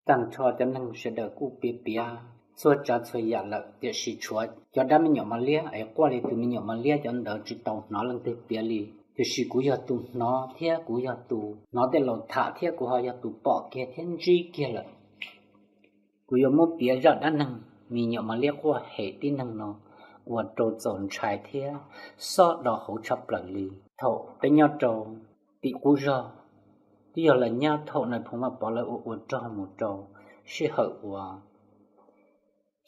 Tag nrho cov neeg sawv daws kuj piav piav txhua tsav txhua yam lawm, tiam sis tshuav cov dab me nyuam mos liab es quaj li tus me nyuam mos liab cov ntawd tsis tau hnov leej twg piav li. Tiam sis kuv yog tus hnov thiab kuv yog tus hnov tej laus tham thiab kuv ho yog tus pom kiag thiab ntsib kiag lawm. Kuv yuav muab piav zaj dab neeg me nyuam mos liab quaj hem tib neeg no ua rau txaus ntshai thiab xob do hauv tshaj plaws li. Thaum peb nyob rau tim qub zog, twb yog lawm nyab thaum Nais Phoo Vaj Pov lawv ua ua rog mus rau sij hawm uas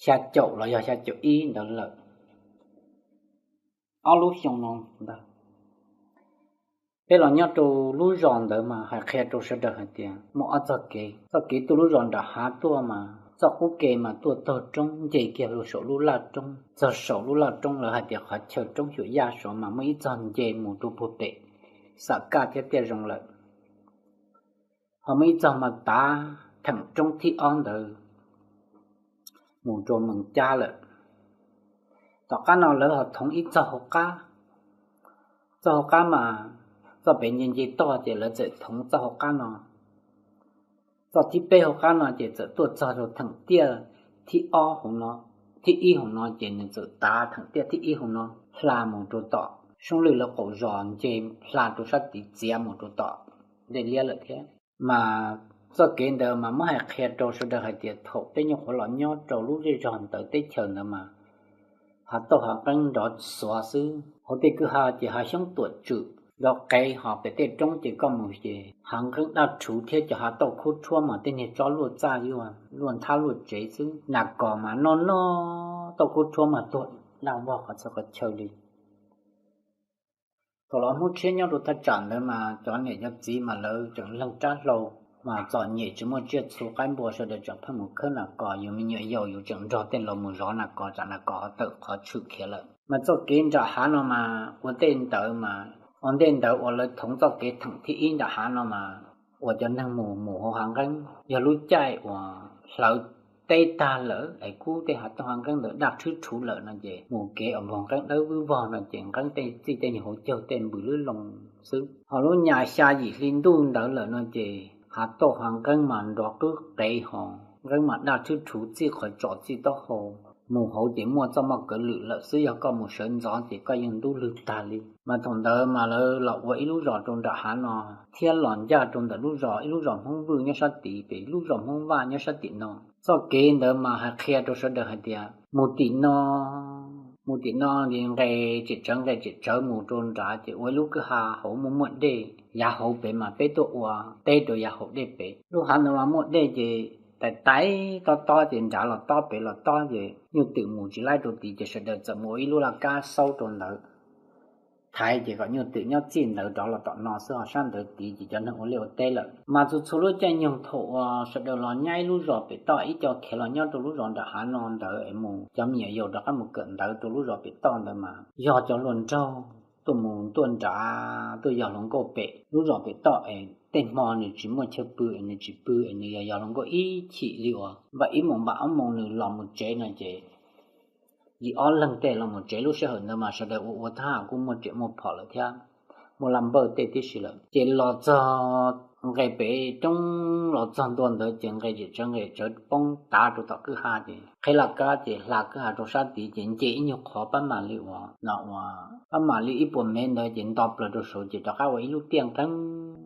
xya caum los yog xya caum ib ntawd lawm, ob lub xyoo no ntag. Peb los nyob rau lub zos ntawd mas hais qhia rau sawv daws hais tias muaj ob txoj kev. Txoj kev tuaj lub zos nram hav tuaj mas txoj qub ke mas tuaj taug roob nce kiag rau saum lub laj roob, txog saum lub laj roob lawv hais tias qhov chaw roob xyuam yaj saud mas muaj ib txog nce mus rau puag pem Xam Kaj thiab Tiaj Zoo lawm. Ho muaj ib txog mas tav theem roob thib ob ntawd mus rau Mees Cab lawm. Tom qab no lawv ho thoov ib txog hauv qab. Txog hauv qab mas txoj pem nce nce toj ces lawv txawm thoov txoj hauv qab no. Txoj thib peb hauv qab no ces txawm tuaj txog rau theem tiaj thib ob hauv no, thib ib hauv no ces nws txawm tav theem tiaj thib ib hauv no hla mus rau tom Soob Lwj lawv qaum zos nce hla rau sab tid txiav mus rau tom Dej Liab lawm thiab. Mas txoj kev ntawd mas muab hais qhia rau sawv daws hais tias thaum peb nyuam qhuav los nyob rau lub zej zog ntawd teb chaws ntawd mas hav tauj hav nqeeb nrov xuav xwb, hauv tej kwj ha ces hav xyoob tuam tswm nrov qev, ho pem tej roob ces koj mus ces hav nqeeb daj rhuv thiab cov hav tauj khub rhuab mas tej niag tsob luaj txaj luaj nthab luaj tsev xwb. Nas kos mas noj noj tauj khub rhuab mas tuag daj vog qhov txhia qhov chaw li. Thaum los Hmoob Tshiab nyob rau thaj tsam ntawd mas cov niam cov txiv mas lawv tseem leeg rab hlau, mas txom nyem tsis muaj tsiaj txhu qaib npua, sawv daws tseem pheej mus khawb nas kos, yus me nyuam yaus yus tseem nrog tej laus mus zov nas kos, tsam nas kos ho tawm qhov tshwm khiav lawm. Mas txoj kev nram hav no mas ua ntej ntawd mas, ua ntej ntawd uas lawv thoov txoj kev theem thib ib nram hav no mas uas cov neeg mus mus hauv hav nqeeb yog lub caij uas hlawv teb tag lawm es kub tej hav tauj hav nqeeb ntawd daj rhwb rhuv lawm no ces mus kev uas npog nqeeb dawb vwb vog no ces nqeeb tej txij tej nyuag hauv caug tej npws lwb loo xwb. Ho lub nyas xya yim hli ntuj ntawd lawm no ces hav tauj hav nqeeb mas nrov qwb qev ho nqeeb mas daj rhwb rhuv txij qhov tsos txij taub hau. Mus hauv ces muaj txoj moj kaw lwm lawm xwb, yog koj mus sawv ntxov ces koj yeej ntub lwg tag li. Mas thaum ntawd mas lawv los ua ib lub zos rau nram hav no thiab los ncaj rau ntawm lub zos, ib lub zos Hmoob Vwj nyob sab tid, pem lub zos Hmoob Vaj nyob sab tim no. Txoj kev ntawd mas hais qhia rau sawv daws hais tias mus tim no, mus tim no ces nqes tseem tsawv nqes tseem tsawv mus rau nrad ces ua ib lub kwj ha hauv muaj muaj dej, yav hauv pem mas peb tuaj ua teb rau yav hauv dej pem. Lub hav ntawd mas muaj dej ces tais tais tob tob ces nrad los tob pem los tob ces nyuj twm mus tsis laib rau tid ces sawv daws txawm mus ua ib lub laj kab xaub rau ntawd thaiv ces kom nyuj twm nyob txij ntawd rov los tom no xwb, ho sab ntawd tid ces cov neeg ua liaj ua teb lawm. Mas txhua txhua lub caij nyoog thaum uas sawv daws los nyab ib lub zos pem toj ib co khiav los nyob rau lub zos nram hav no ntawd es mus cov me nyuam yaus rov qab mus kawm ntawv rau lub zos pem toj ntawd mas yog cov hluas nraug tuaj mus tuaj nrad tuaj yos hluas nkauj pem lub zos pem toj es tej hmo nws tsis muaj chaw pw es nws tsis pw es nws yog yog hluas nkauj ib chim li uas npaum ib moos npaum ob moos nws los mus tsev no ces li ob leeg tej los mus tsev. Lub sij hawm ntawd mas sawv daws ua ua thab ham kuj muaj riam muaj phom lawm thiab, muaj laj npawj tej tib si lawm ces los txog nqes pem roob los txog ntua ntawd ces nqes tseem tsawv nqes tsawv poob tav rau tom kwj ha ces qheb laj kab ces hla kwj ha rau sab tid ces nce ib nyuag qhov pab mam li uas no uas pab mam li ib puas mev ntawd ces nto plaws rau saud ces rov qab ua ib lub tiaj nqeeb,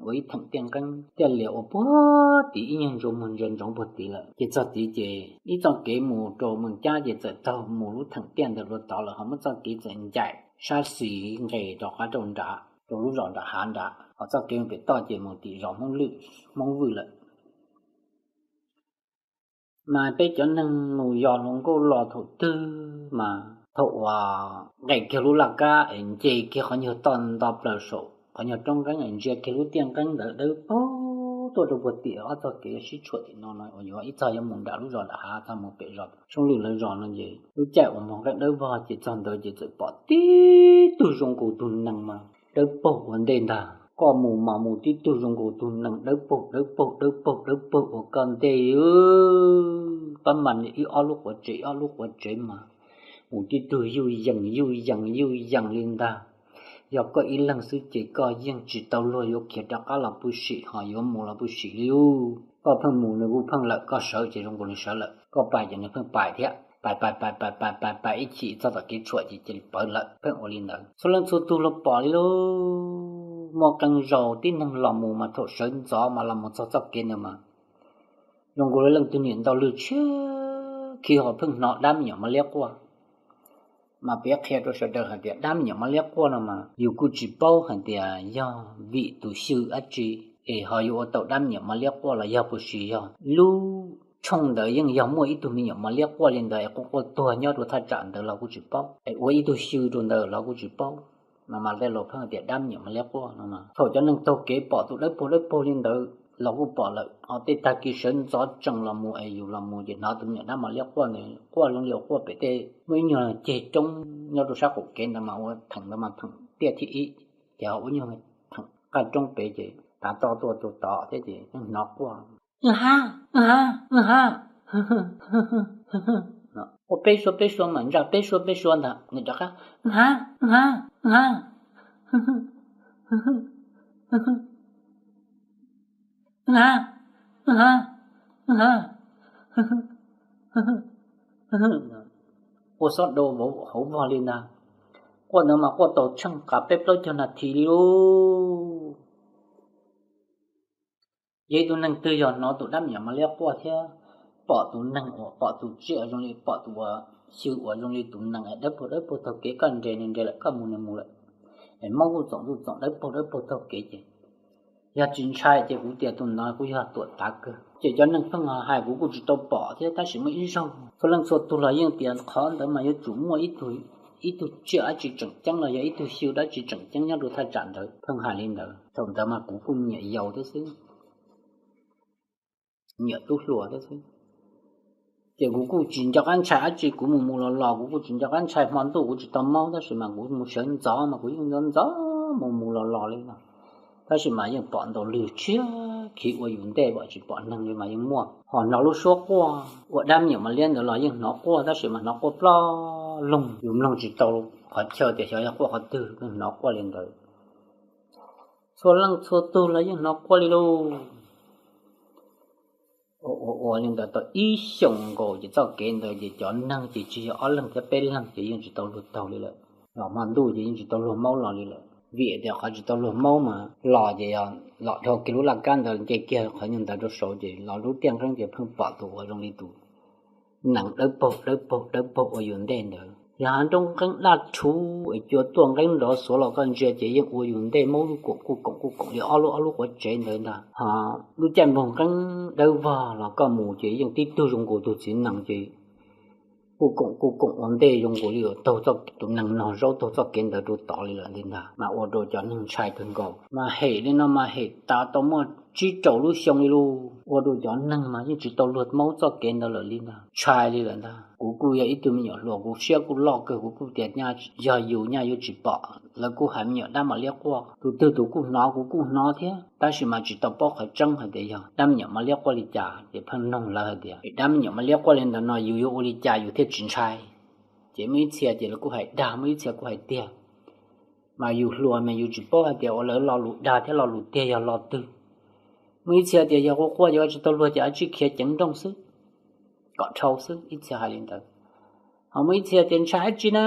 ua ib theem tiaj nqeeb tiaj lias ua puag tid ib nyuag ntsuas muag ntsia ntsoov puag tid lawm. Ces txog tid ces ib txoj kev mus rau Mees Cab ces txawm taug mus lub theem tiaj ntawd dua tod lawm, ho muab txoj kev txawm ncaim sab xis nqes rov qab rau nrad rau lub zos nram hav nrad, ho txoj kev mus pem toj ces mus tim zos Hmoob Lwj, Hmoob Vwj lawm. Mas peb cov neeg mus yos hluas nkauj los thaum twg mas thaum uas nqes kiag lub laj kab es nce kiag qhov nyuag toj nto plaws saum qhov nyuag roob nqeeb es ntsia kiag lub tiaj nqeeb ntawd dawb paug tuaj rau puag tim ob txoj kev sib tshuam tim no no uas yuav ib txog yuav mus nram lub zos nram hav txog mus pem zos Soob Lwj lawv zos no ces lub caij uas npog nqeeb dawb vog ces txog ntawd ces txawm pom tib tug zoo nkaus tus nees mas dawb paug ua ntej ntag. Koj mus mas mus tib tug zoo nkaus tus nees dawb paug dawb paug dawb paug dawb paug ua koj ntej. Pab mam li ib ob lub quav tsev ib ob lub quav tsev mas mus tib tug yuj yees yuj yees yuj yees li ntag. Yog koj ib leeg xwb ces koj yeej tsis tau luag yuav khiav rov qab los pw sim ho yuav mus los pw sim li ub. Koj pheej mus nws kuj pheej lawm, koj sawv ces zoo nkaus nws sawv lawm, koj pais ces nws pheej pais thiab. Pais pais pais pais pais pais pais ib chim txog tom kev tshuam ces cia li pawv lawm, pheej ua li ntawd. Txhua leej txhua tug los pom li lauj. Muaj qee zaus tib neeg los mus mas thaum sawv ntxov mas los mus txog txoj kev ntawd mas zoo nkaus li leej twg niam ntau lwg tshiab khi ho pheej hnov dab me nyuam mos liab quaj. Mas piav qhia rau sawv daws hais tias dab me nyuam mos liab quaj no mas yus kuj tsis paub hais tias yog vim tus xyw dab tsi es ho yuav ua tau dab me nyuam mos liab quaj los yog puas tsis yog. Lub tshooj ntawd yeej yog muaj ib tug me nyuam mos liab quaj li ntawd es quaj quaj tuag nyob rau thaj tsam ntawd los kuj tsis paub, es ua ib tug xyw rau ntawd los kuj tsis paub. No mas tej laus pheej tias dab me nyuam mos liab quaj no. Thaum cov neeg taug kev pom tus dawb paug dawb paug li ntawd los kuj pom lawm, ho tej tag kis sawv ntxov tsees los mus es yus los mus ces hnov tus me nyuam dab mos liab quaj ntawd quaj zoo li uas quaj pem tej, muaj ib nyuag ceg roob nyob rau sab qaum kev ntawd mas ua theem ntawd mas theem tiaj thib ib, ces ho ua nyuag theem qaj roob pem ces tav toj tuaj rau tod thiab ces yeej hnov quaj, ha ha ha, quaj peb suab peb suab mas ntsaj peb suab peb suab ntag, nws rov qab, ha ha ha, ha, quaj xob dau hauv vog li ntag. Quaj ntawd mas quaj tau tsheej qas peb plaub caug nas this li lauj. Yog ib tug neeg twg yog hnov tus dab me nyuam mos liab quaj thiab pom tus neeg uas pom tus tsiaj zoo li pom tus uas xyw uas zoo li tus nees es dawb paug dawb paug taug kev, koj nres nws nres lawm, koj mus nws mus lawm, es maub kuj txoom kuj txoom dawb paug dawb paug taug kev ces yog tsis ntshai ces kuv tias tus ntawd kuj yog tuam tav kawg. Ces cov neeg pheej hais kuv kuj tsis tau pom thiab tab sis muaj ib zaug txhua leej txhua tug los yeej tias qhov ntawd mas yuav tsum muaj ib tug tsiaj dab tsi tseem ceeb los yog ib tug xyw dab tsi tseem ceeb nyob rau thaj tsam ntawd, pheej hais li ntawd. Thaum ntawd mas kuv kuj nyiam yaus thiab xwb, nyiam tub hluas thiab xwb. Ces kuv kuj tsis nco qab ntshai dab tsi, kuv mus mus los los kuv kuj tsis nco qab ntshai, hmo ntuj kuv tsis tau maub tab sis mas kuv mus sawv ntxov mas kuv yeej ntxov ntxov mus mus los los li no. Tab sis mas yeej pom ntau lwg tshiab khiv ua yus ntej, pom tsis pom neeg li mas yeej muaj. Ho hnov lub suab quaj ua dab me nyuam mos liab ntawd los yeej hnov quaj tab sis mas hnov quaj ploj loog, yus mloog tsis tau qhov chaw tias xyov yog quaj qhov twg, hnov quaj li ntawd. Txhua leej txhua tug los yeej hnov quaj li lauj. Ua ua ua li ntawd tau ib xyoos nkaus ces txoj kev ntawd ces cov neeg ces tsis yog ob leeg thiab peb leeg ces yeej tsis tau luag taug li lawm, los hmo ntuj ces yeej tsis tau luag maub los li lawm. Vim tias qhov tsis tau luag maub mas los ces los dhau kiag lub laj kab ntawd nce kiag qhov nyuag ntawd rau saud ces los lub tiaj nqeeb ces pheej pom tus uas zoo li tus nees dawb paug dawb paug dawb paug ua yus ntej ntawd. Yog hav nroo nqeeb daj rhuv es cua tuaj nqeeb nrov xuav los koj ntsia ces yeej ua yus ntej maub kuj koom kuj koom kuj koom li ob lub ob lub quav tsev ntawd ntag. Ho lub caij npog nqeeb dawb vog los koj mus ces yeej tib tug zoo nkaus tus txiv nees ces kuj koom kuj koom ua ntej zoo nkaus li uas taug tus nees nog zaub taug txoj kev ntawd rau tod li lawm li ntag. Mas ua rau cov neeg ntshai kawg nkaus, mas hem li no mas hem tas tau muaj tsib rau lub xyoo li lauj. Ua rau cov neeg mas yeej tsis tau luag maub txoj kev ntawd lawm li ntag, ntshai li lawm ntag. Kuv kuj yog ib tug me nyuam hluas, kuv siab kuj loj kawg, kuv kuj tias nyaj yog yus nyaj yuav tsis pom. Lawv kuj hais me nyuam dab mos liab quaj, tus twg tus kuj hnov, kuv kuj hnov thiab, tab sis mas tsis tau paub qhov tseeb hais tias yog dab me nyuam mos liab quaj li cas. Ces pheej noog lawv hais tias dab me nyuam mos liab quaj li ntawd no yus yuav ua li cas yus thiaj tsis ntshai. Ces muaj ib txhia ces lawv kuj hais dag, muaj ib txhia kuj hais tiag. Mas yus hluas mas yus tsis paub hais tias ua lawv lo lus dag thiab lo lus tiag yog lo twg. Muaj ib txhia tias yog quaj quaj ces ua tsis tau luag ces ua tsij khiav ceev nrooj xwb, kom dhau xwb, ib txhia hais li ntawd. Ho muaj ib txhia tias ntshai dab tsi na,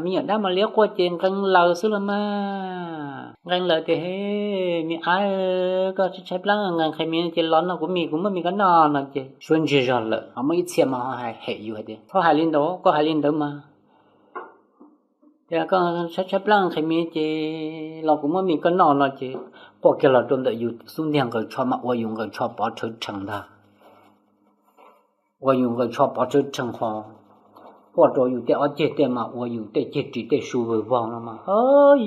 me nyuam dab mos liab quaj ces nqee laws xwb los mas. Nqee laws tias, he, me ab, koj tshaib tshaib plab nqee qhia miv ces los noj kuv mis, kuv muab mis koj noj no ces suab ntsiag zog lawm. Ho muaj ib txhia mas ho hais hem yus hais tias txhob hais li ntawd, koj hais li ntawd mas tias koj tshaib tshaib plab nqee qhia miv ces los kuv muab mis koj noj no ces quaj kiag los rau ntawm yus xub ntiag nqaws tsho mas ua yus nqaws tsho pov rhawv rhees ntag. Ua yus nqaws tsho pov rhawv rhees ho quaj rau yus tej ob ceg tej mas ua yus tej ceg ris tej su vawg vog no mas, ho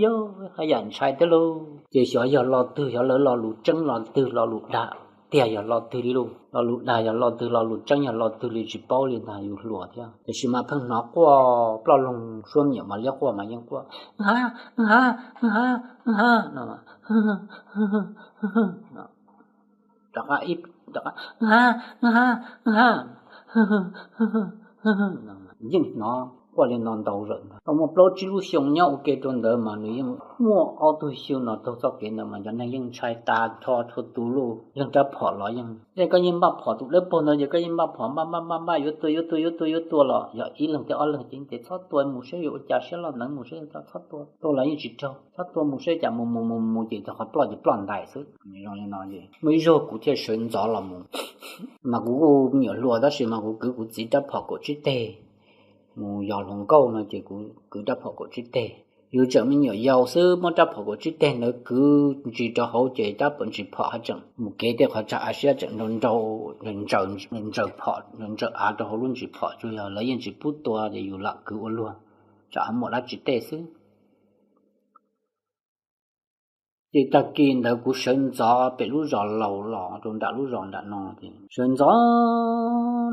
yog haj yam ntshai thiab lauj. Ces xyov yog lo twg, xyov lawv lo lus tseeb lo twg, lo lus dag tiag yog lo twg li lauj. Lo lus dag yog lo twg, lo lus tseeb yog lo twg li tsis paub li ntag yus hluas thiab. Tiam sis mas pheej hnov quaj ploj loog, suab me nyuam mos liab quaj mas yeej quaj, ha ha ha ha no. Rov qab ib, rov qab, ha ha ha, yeej hnov Quaj li no ntau zaum ntag. Tau muaj plaub tsib lub xyoo nyob ua ke rau ntawd mas nws yeej muaj ob tug xyoo no taug txoj kev ntawd mas cov neeg yeej ntshai tas nrho txhua tus lauj. Leej rab phom los yeej, yog koj yeej npaj phom tus dawb paug ntawd ces koj yeej npaj phom npaj npaj npaj npaj yuav tua yuav tua yuav tua yuav tua los yog ib leeg thiab ob leeg ces txhob tua mus seb yuav ua cas siab loj ntawd mus seb txhob tua, tua los yeej tsis raug, txhob tua mus seb cas mus mus mus mus ces qhov ploj ces ploj ntais xwb. Zoo li no es muaj ib zaug kuv thiaj sawv ntxov los mus, mas kuv kuj me nyuam hluas tab sis mas kuv kwv kuv txiv rab phom kaum tsib teg mus yos hluas nkauj no ces kuv kwv rab phom kaum tsib teg. Yus tseem me nyuam yaus xwb muab rab phom kaum tsib teg ntawd kwv ntsis rau hauv ces rab phom ntsis phom haj tseem mus kev tej qhov tsag av siab tseem nrau nrau ntsaws phom ntsaws av rau hauv lub ntsis phom tsuas yog lawv yeej tsis pub tua ces yus lam kwv ua luag tsam muaj dab tsi tej xwb. Ces tag kis ntawd kuv sawv ntxov pem lub zos laus los rau nram lub zos nram no ces sawv ntxov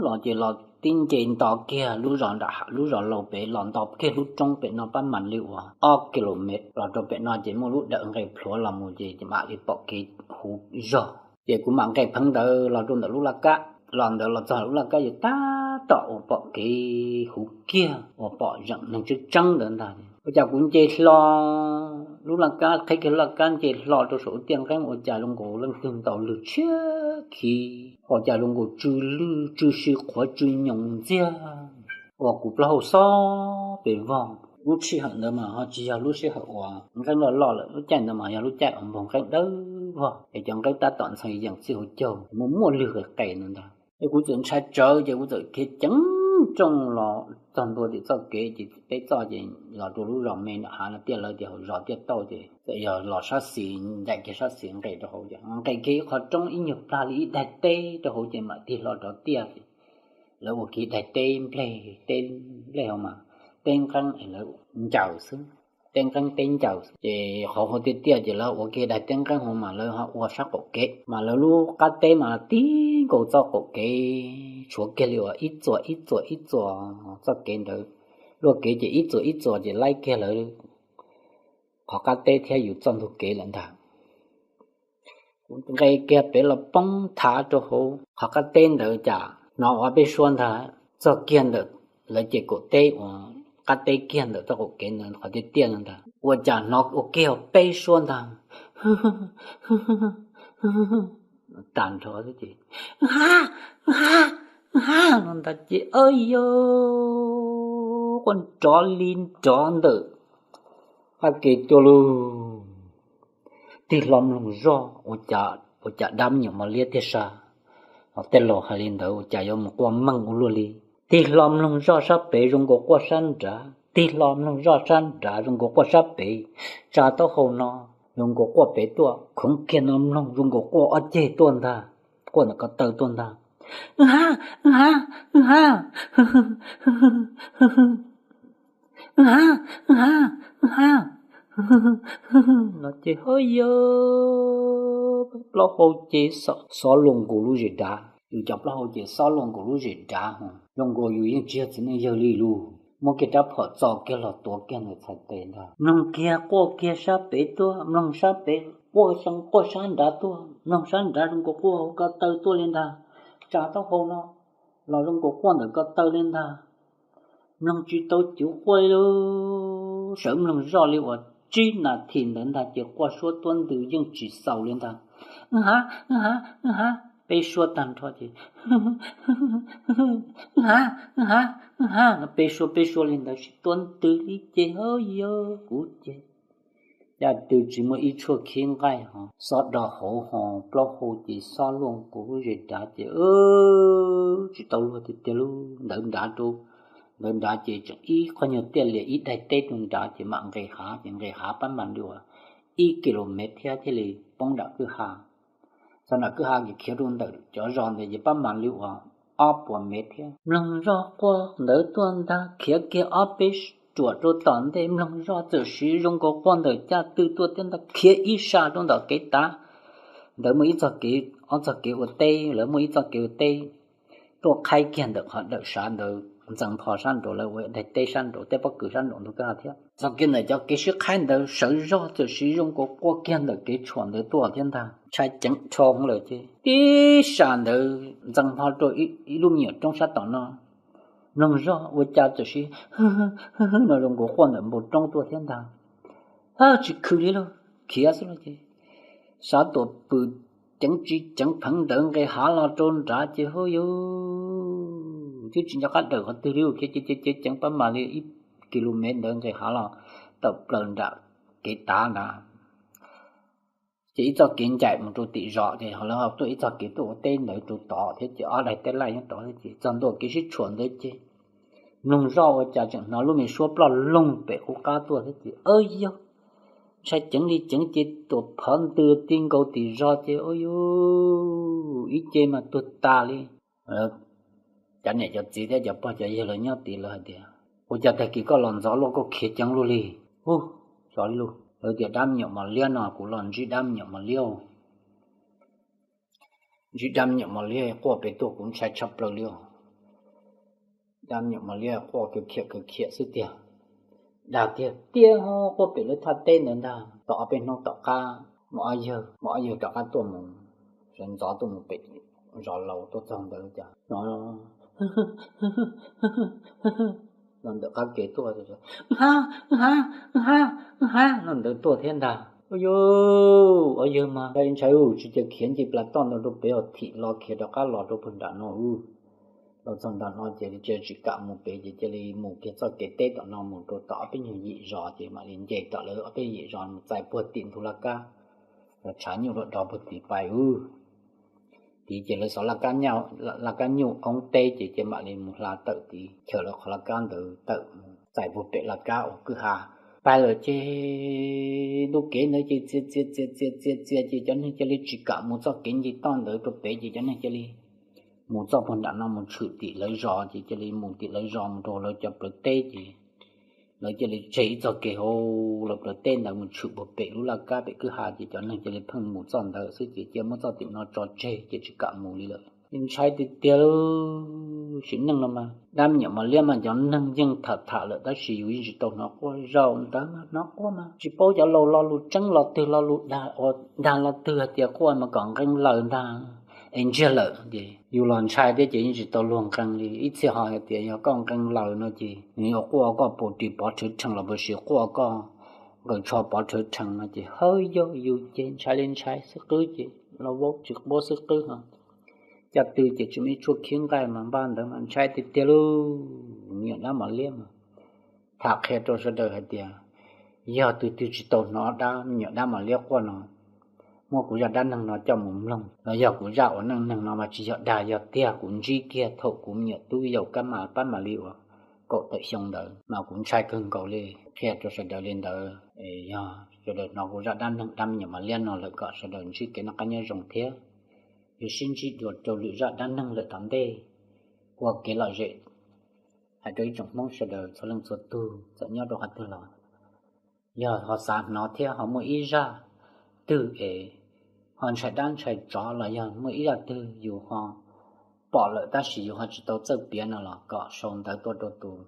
los ces los tib nce nto kiag lub zos nram lub zos laus pem los nto kiag lub roob pem no pab mas li uas ob kilomev los rau pem no ces muaj lub dawm nqes plhuav los mus ces mam li pom kev huv zog. Ces kuv mam nqes pheev ntawd los rau ntawm lub laj kab, los ntawd los txog lub laj kab ces tab tom uas pom kev huv kiag uas pom zeem neeg tseeb tseeb ntawd ntag. Ua cas kuv nce hlo lub laj kab, qheb kiag laj kab nce hlo rau saum tiaj nqeeb ua cas zoo nkaus leej twg ntaus lwg tshiab khiv, ua cas zoo nkaus tsw lwj tsw si qhuav tsw nyoos ntxiag, uas kuv plaub hau xob pes vog. Lub sij hawm ntawd mas ho tsis yog lub sij hawm uas nqeeb loj loj lawm, lub caij ntawd mas yog lub caij uas npog nqeeb dawb vog es cov nqeeb tab tom ntxhee yees txij hauv caug, muaj muaj lwg qes qes ntawd ntag. Es kuv txawm ntshai tsawv ces kuv txawm khiav ceev rooj los txog ntua tim txoj kev ces peb txoj ces los rau lub zos me nram hav no tiaj, lawv tias hauv zos tiaj tauj ces txawm yog los sab xis, ncaim kiag sab xis nqes rau hauv ces nqes kiag ib qho roob ib nyuag plag li ib daig teb rau hauv ces mam tig hlo rov tiaj ces lawv ua kiag daig teb nplej, teb nplej hauv mas teb nqeeb es lawv ncaws xwb, teb nqeeb teb ncaws xwb ces qhov hauv tiaj tiaj ces lawv ua kiag daig teb nqeeb hauv mas lawv ho ua sab qaum kev mas lawv lub qab teb mas tib nkaus txoj qaum kev tshuav kiag li uas ib txuas ib txuas ib txuas txoj kev ntawd, luaj kev ces ib txuas ib txuas ces laib kiag lawv qhov qab teb thiab yus txoj ntug kev lawm ntag. Kuv nqes kiag pem los poob thav rau hauv qhov qab teb ntawd cas hnov ua peb suab ntag txog kiag ntawm lawv ces kaum teb uas qab teb kiag ntawm txoj qaum kev ntawd qhov tiaj tiaj ntag ua cas hnov ua kiag peb suab ntag tag nrho xwb ces ha ha ha no ntag ces yog quaj nrov li nrov ntawm qab kev tuaj lauj. Tig hlo mloog zoj ua cas dab me nyuam mos liab tiag sas, ho tej laus hais li ntawd ua cas yuav mus quaj meej ua luaj li. Tig hlo mloog zoj sab pem zoo nkaus quaj sab nrad, tig hlo mloog zoj sab nrad zoo nkaus quaj sab pem, tsa taub hau no zoo nkaus quaj pem tuaj, khoov kiag no mloog zoo nkaus quaj ob ceg tuaj ntag, quaj ntawm ko taw tuaj ntag. Ha ha ha ha no ces ho yog plaub hau ces xob luaj nkaus lub zes dav, yus cov plaub hau ces xob luaj nkaus lub zes dav ho zoo nkaus yus yeej tsis yog txiv neej yawg li lus. Muab kiag rab phom txo kiag los tuav kiag ntawm txhais tes ntag, mloog kiag quaj kiag sab pem tuaj, mloog sab pem quaj zoo quaj sab nrad tuaj, mloog sab nrad zoo nkaus quaj hauv ko taw tuaj li ntag, tsa taub hau no los zoo nkaus quaj ntawm ko taw li ntag. Mloog tsis tau cuv quaj li lauj, sawv mloog zoj li uas tsib nas this ntawd ntag ces quaj suab tuab ntws yeej tsis xaus li ntag. Ha ha ha, peb suab tag nrho ces ha ha ha, peb suab peb suab li ntawd sib tuab ntws li ces ho yog kuv ces cas twb tsis muaj ib tshuaj khib nqaij ho xob do hauv ho plaub hau ces xob luaj nkaus lub zes dav ces tsis tau luag tiag tiag lub ntawd nrad rau ntawd nrad ces tseem ib qho nyuag tiaj lias ib daig teb rau nrad ces mam nqes hav ces nqes hav pab mas li uas ib kilomev thiab thiaj li poob nram kwj ha. Txog nram kwj ha ces khiav rau ntawm cov zos ntawd ces pab mas li uas ob puas mev thiab. Mloog zoj quaj ntawd tuaj ntag, khiav kiag ob peb ruam rau tom ntej mloog zoj txawm siv zoo nkaus quaj ntawm caj tw tuaj thiab ntag, khiav ib sab rau ntawm kev tav. Ntawd muaj ib txoj kev, ob txoj kev ua teb, lawv muaj ib txoj kev ua teb tuaj qhaib kiag ntawm qhov dawm sav ntawd, ntxeev pho sab nraud, lawv ua daig teb sab nraud, tej pob kws sab nraud ntug kwj ha thiab. Txoj kev ntawm cov kev sib qhaib ntawd sawv zog txawm siv zoo nkaus quaj kiag ntawm kev tshuam ntawd tuaj thiab ntag. Ntshai ceev dhau lawm ces tib sab ntawd ntxeev pho rau ib lub me nyuam roob sab tom no, Mloog zoj ua cas txawm sib hwb no zoo nkaus quaj ntawm npoo roob tuaj thiab ntag. Tsis khwv li lauj, khiav xwb lauj ces. Xav tuam pw ceev tsis ceev pheev ntawd nqes hav los rau nrad ces hub yus twb tsis nco qab dawm qhov twg li, khiav khiav khiav ceev pab mas li ib ki lu mev ntawd nqes hav los tawm plaws nram kev tav ntawd. Ces ib txoj kev ncaim mus rau tim zos ces ho lawv ho tuaj ib txoj kev tuaj ua teb ntawd rau tod thiab ces ob daig teb laij nyob tod thiab ces txog ntua kev sib tshuam ntawd ces mloog zoj ua cas tseem hnov lub me suab ploj loog pem qub qab tuaj thiab ces, yog, ntshai ceev li ceev ces tuam phov ntws ti nkaus tim zos ces ua yus ib ce mas tuag tas li. Cov niam cov txiv thiab cov pog cov yawg lawv nyob tid lawv hais tias, ua cas tag kis koj los ntxov luaj koj khiav ceev luaj li? Ub, xyov li lauj. Lawv tias dab me nyuam mos liab no, kuv los ntsib dab me nyuam mos liab. Ntsib dab me nyuam mos liab quaj pem tuaj kuv ntshai tshaj plaws li os. Dab me nyuam mos liab quaj kawg khiam kawg khiam xwb tiag. Dag tiag tiag quaj pem lub thaj teb ntawd ntag. Tom ob peb hnub tom qab, muaj ob yawg, muaj ob yawg rov qab tuaj mus, sawv ntxov tuaj mus pem zos laus tuaj txog ntawd cas no los ntawm qab ke tuaj, ha, ha, ha, ha los ntawd tuaj thiab ntag. Ua yus, ob yawg mas ntshai ntshai ub, tsis cia khiav nce plas toj ntawd rau pem os, thim los khiav rov qab los rau puag nram no ub. Los txog nram no ces cia tsis kam mus pem ces cia li mus kiag txoj kev teb tom no mus rau tom ob peb nyuag yim zos ces mam li nce tom lawv ob peb yim zos mus txais puag tim ntug laj kab, los tshav nyuj rau dov puag tim pais ub. Tid ces lawv xov laj kab nyuj oob teb ces cia mam li mus hla tawm tid, chaws lawv qhov laj kab ntawd tawm mus txais puag pem laj kab uas kwj ha. Pais lawm ces ntu kev ntawd ces txias txias txias txias txias txias ces cov neeg cia li tsis kam mus txoj kev nce toj ntawd rau pem ces cov neeg cia li mus txoj puag nram no mus tshwm tim lawv zos ces cia li mus tim lawv zos mus rau lawv cov plawv teb ces lawv cia li tseg ib txoj kev hauv lawv plawv teb ntawd mus tshwm puag pem lub laj kab pem kwj ha ces cov neeg cia li pheej mus txoj ntawd xwb ces cia muab txoj tim no tso tseg ces tsis kam mus li lawm. Ntshai tiag tiag li. Sim neej no mas dab me nyuam mos liab mas cov neeg yeej tham tham lawm tab sis yus yeej tsis tau hnov quaj. Zaum ntawd mas hnov quaj mas tsis paub cov laus lo lus tseeb los twg, lo lus dag los twg hais tias quaj mas kom nqee laws ntag es ntsiag lawm ces yus los ntshai thiab ces yeej tsis tau luag nqee li. Ib txhia ho hais tias yog koj nqee laws no ces nws yuav quaj koj pus ris pov rhawv rhees los puas sis quaj koj nqaws tsho pov rhawv rhees no ces hawb yog yus ces ntshai li ntshai xwb qwb ces los vaub tsis paub xwb qwb ho. Caj tw ces tsis muaj ib tshuaj khib nqaij mas npaj ntawd mas ntshai tiag tiag li. Me nyuam dab mos liab mas tham qhia rau sawv daws hais tias yog tus twg tsis tau hnov dab me nyuam dab mos liab quaj no, muab kuv zaj dab neeg no coj mus mloog los yog kuv zaj uas neej neeg no mas tsis yog dag, yog tiag. Kuv ntsib kiag thaum kuv me nyuam tub yaus kab mas pab mam li uas kaum tawm xyoo ntawd mas kuv ntshai kawg nkaus li. Qhia rau sawv daws li ntawd, yog sawv daws hnov kuv zaj dab neeg dab me nyuam mos liab no lawm kom sawv daws ntsib kev noj qab nyob zoo thiab. Yog sib ntsib dua rau lwm zaj dab neeg lawm tom ntej, ua kev lom zem hais rau ib tsoom Hmoob sawv daws txhua leej txhua tug txawm nyob rau qhov twg los yog ho xav hnov thiab ho muaj ib zaj twg es ho ntshai dab ntshai tsov los yog muaj ib zaj twg yus ho pom lawm tab sis yus ho tsis tau txawj piav no los kom sau ntawv tuaj rau tus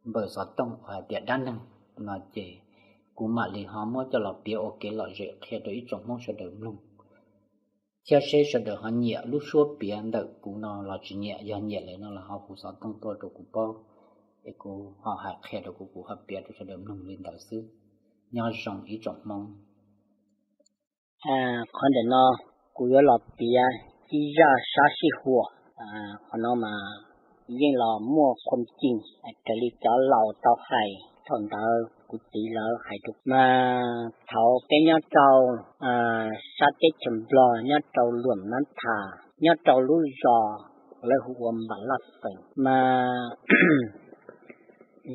npawb xov tooj uas hais tias dab neeg no ces kuv mam li ho muab coj los piav ua kev lom zem qhia rau ib tsoom Hmoob sawv daws mloog thiab seb sawv daws ho nyiam lub suab piav ntawm kuv no los tsis nyiam. Yog nyiam lawm no los ho hu xov tooj tuaj rau kuv paub es kuv ho hais qhia rau kuv, kuv ho piav rau sawv daws mloog li ntawd xwb. Nyob zoo ib tsoom Hmoob. Qhov ntawm no kuv yuav los piav ib zaj sab sij huam. Qhov no mas yeej los muaj qhuam cim raws li cov laus tau hais. Thaum ntawd kuv txiv lawv hais rau mas thaud peb nyob rau sab teb chaws Nplog nyob rau Luam Nab Thas nyob rau lub zos lawv hu ua Npam Laj Xeem mas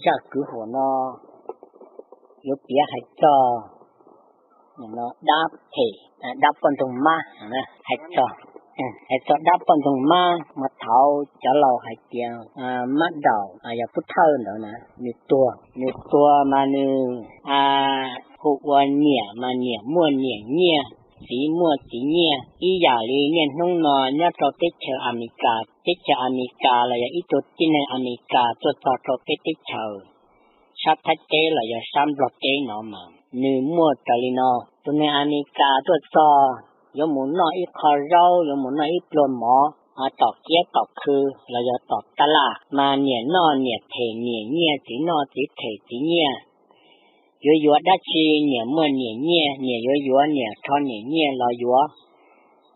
zaj kwv huam no yuav piav hais txog dab phem, dab poj ntxoog mab, hais txog, hais txog dab poj ntxoog mab mas thaud cov laus hais tias mab daum yog pub thawj ntawd na, nws tuag, nws tuag mas nws hu ua niam mas niam muaj niam nyiaj, txiv muaj txiv nyiaj. Ib yam li niaj hnub no nyob rau teb chaws Amelikas, teb chaws Amelikas los yog ib tug tib neeg Amelikas tuaj txog rau peb teb chaws sab Thaib teb los yog sab Nplog teb no mas nws muaj raws li no. Tus neeg Amelikas tuaj txog yuav mus noj ib qho zaub, yuav mus noj ib pluag mov, tom kiab tom khw los yog tom taj laj mas niam noj niam them niam nyiaj, txiv noj txiv them txiv nyiaj. Yuav yuav dab tsi niam muaj niam nyiaj, niam yuav yuav niam rho niam nyiaj los yuav,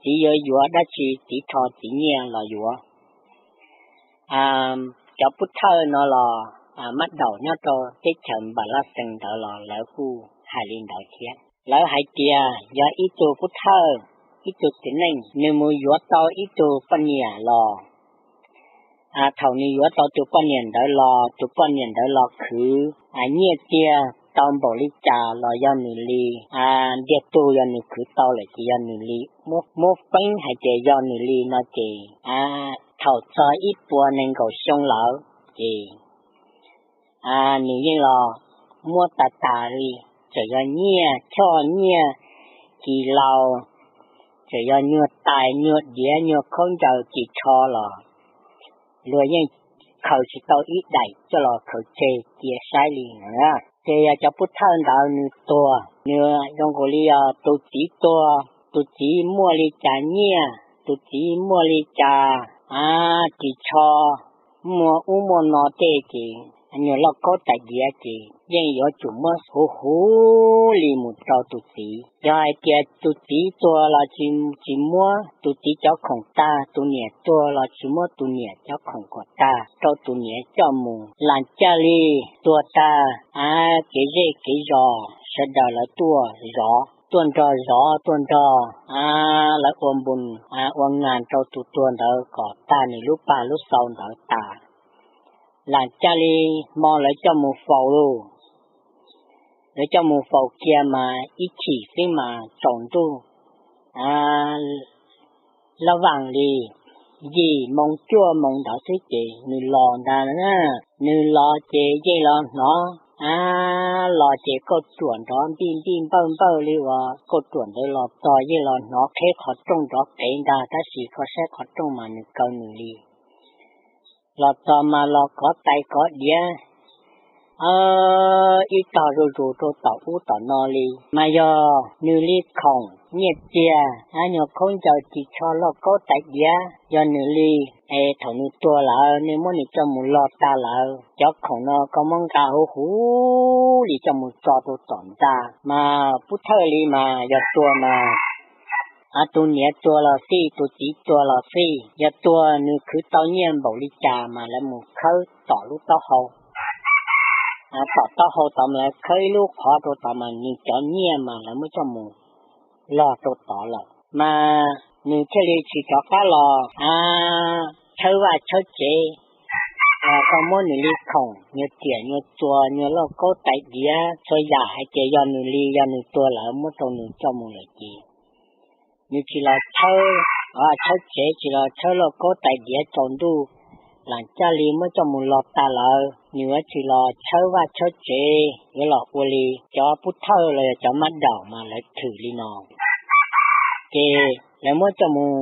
txiv yuav yuav dab tsi txiv rho txiv nyiaj los yuav. Cov pub thawj no los mab daum nyob rau teb chaws Npam Laj Xees ntawd los lawv kuj hais li ntawd thiab. Lawv hais tias yog ib tug pub thawj, ib tug txiv neej, nws mus yuav tau ib tug poj niam los, thaum nws yuav tau tus poj niam ntawd los, tus poj niam ntawd los khwv nyiaj txiag tau npaum li cas los yog nws li, ntiag tug yog nws khwv tau lawm ces yog nws li, muab feeb hais tias yog nws li no ces thaum txog ib puas nees nkaum xyoo lawm ces nws yeej los muab tas tas li, txawm yog nyiaj choj nyiaj kis laus, txawm yog nyuag tais nyuag diav nyuag khaub ncaws kis tsho los luag yeej khaws tsis tau ib daim coj los khaws tseg cia saib li no. Ces yog cov pub thawj ntawd nws tuag, nws zoo nkaus li yog tus txiv tuag, tus txiv muaj li cas nyiaj, tus txiv muaj li cas kis tsho, muaj ub muaj no tej ces nyuag lauj kaub tais diav ces yeej yuav tsum muab huv huv li mus rau tus txiv. Yog hais tias tus txiv tuag los tsis muab, tus txiv cov khoom tag, tus niam tuag los tsis muab tus niam cov khoom kom tag rau tus niam coj mus. Lam caj li tuag tag, kev zej kev zos sawv daws lawv tuaj zov, tuaj nrog zov, tuaj nrog lawv ua npus ua nas rau tus tuag ntawd kom tag nws lub pag lub xau ntawd tas. Lam caj li hmo lawv coj mus faus lauj, lawv coj mus faus kiag mas ib chim xwb mas tsaus ntuj lab vaaj li yim moo cuaj moo ntawd xwb ces nws los ntag. Nws los ces yeej los hnov, los ces kauj ruam nrov npij npij npawj npawj li uas kauj ruam ntawd los txog yeej los hnov qheb qhov rooj nrov qev ntag, tab sis koj saib qhov rooj mas nws kaw nws li. Los txog mas los kov tais kov diav, ib tog zuj zus rau tom ub tom no li. Mas yog nws li khoom nyiaj txiag, nyuag khaub ncaws kis tsho lauj kaub tais diav, yog nws li, es thaum nws tuag lawm nej muab nws coj mus log tag lawm, cov khoom no koj muab nqa huv huv li coj mus tso rau tom ntxa. Mas pub thawj li mas yog tuag mas tus niam tuag los xij, tus txiv tuag los xij, yog tuag nws khwv tau nyiaj npaum li cas mas lawv mus khawb tom lub taub hau, tom taub hau tod mas lawv khawb ib lub qhov rau tod mas nws cov nyiaj mas lawv muab coj mus log rau tod lawm mas nws thiaj li tsis rov qab los tshawb vaj tshawb tsev. Koj muab nws li khoom, nyuag riam nyuag txuas, nyuag lauj kaub tais diav, txhua yam hais tias yog nws li, yog nws tuag lawm muab rau nws coj mus lawm ces nws tsis los tshawb, tshawb tsev, tsis los tshawb lauj kaub tais diav tsaus ntuj, lam caj li muab coj mus log tag lawm, nws yuav tsis los tshawb vaj tshawb tsev, yuav los ua li cov pub thawj los yog cov mab daum mas lawv thwm li no. Ces lawv muab coj mus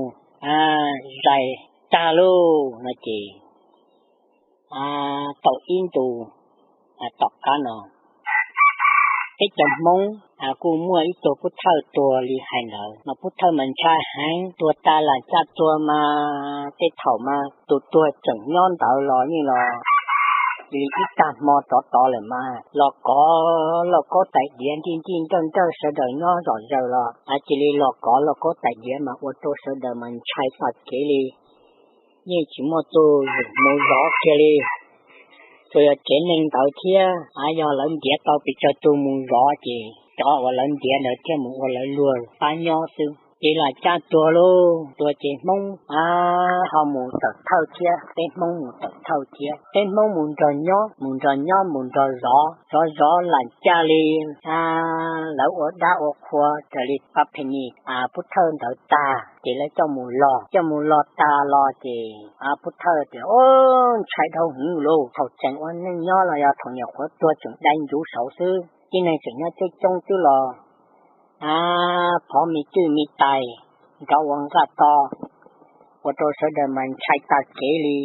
zais tag lauj no ces tau ib ntus tom qab no peb cov Hmoob kuj muaj ib tug pub thawj tuag li hais ntawd mas pub thawj mas ntshai heev, tuag tas lam caj tuag mas tej thaum mas tus tuag tseem nyob ntawd los yeej los li ib tag hmo rov tod lawm mas los kov lauj kaub tais diav nrij nrij nrawj nrawj sawv daws nyob zom zaws los cia li los kov lauj kaub tais diav mas ua rau sawv daws mas ntshai txoj kev li. Yeej tsis muaj tug mus zov kiag li. Tsuas yog tsev neeg ntawd thiab yog lawv ntiav tau pes tsawg tug mus zov ces cov uas lawv ntiav ntawd thiaj mus ua lawv luag pab nyob xwb. Ces lam caj tuag lauj, tuag ces Hmoob ho mus tawm thawj thiab, peb Hmoob mus tawm thawj thiab, peb Hmoob mus nrog nyob, mus nrog nyob mus nrog zov, zov zov lam caj li lawv ua dab ua qhua raws li pab phe ni pub thawj ntawd tag ces lawv coj mus log, coj mus log tas los ces pub thawj tias, Ub, ntshai dhau hwv lauj, thaum tseem ua neej nyob los yog thaum nyuam qhuav tuag tseem dai ncuv saud xwb, tib neeg tseem nyob coob coob twb los phov me twj me tais nrov ua nqaj to, ua rau sawv daws mas ntshai tag kev li.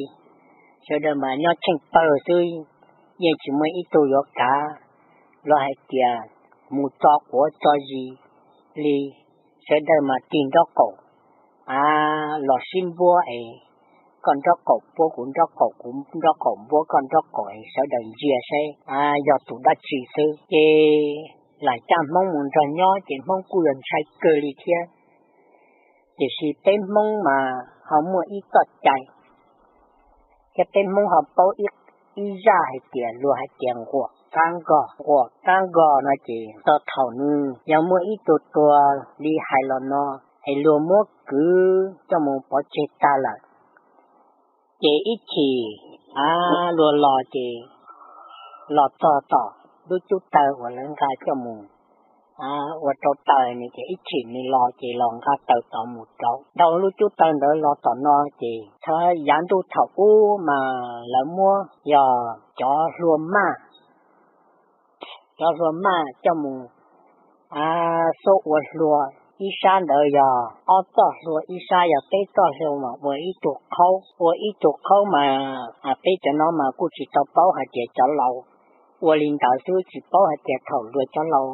Sawv daws mas nyob tsheej pawg xwb, yeej tsis muaj ib tug yuav kav los hais tias mus tso quav tso zis li. Sawv daws mas tig nrob qaum a, los sib npuab es koj nrob qaum npuab kuv nrob qaum, kuv nrob qaum npuab koj nrob qaum es sawv daws ntsia saib a yog tus dab tsi xwb. Ces lam caj Hmoob mus nrog nyob ces Hmoob kuj yog ntshai kawg li thiab. Tiam sis peb Hmoob mas ho muaj ib txoj cai, thiab peb Hmoob ho paub ib zaj hais tias luag hais tias nquam qab nkog. Nquam qab nkog no ces txog thaum nws yog muaj ib tug tuag li hais los no es luag muab kwv coj mus pov tseg tag lawm, ces ib chim a luag los ces los txog tom lub cub tawg uas lawv nqa coj mus ua rau taws ne, ces ib chim nws los ces los nqa taws tod mus rau dhau lub cub tawg ntawd los tom no ces thaum yav ntuj thaum ub mas lawv muab yog cov hlua maj, cov hlua maj coj mus a xub ua hlua, ib sab ntawd yog ob txoj hlua ib sab yog peb txoj hlua mas ua ib tug qhaub, ua ib tug qhaub mas peb cov no mas kuj tsis tau paub hais tias cov laus ua li ntawd xwb, tsis paub hais tias thaum luag cov laus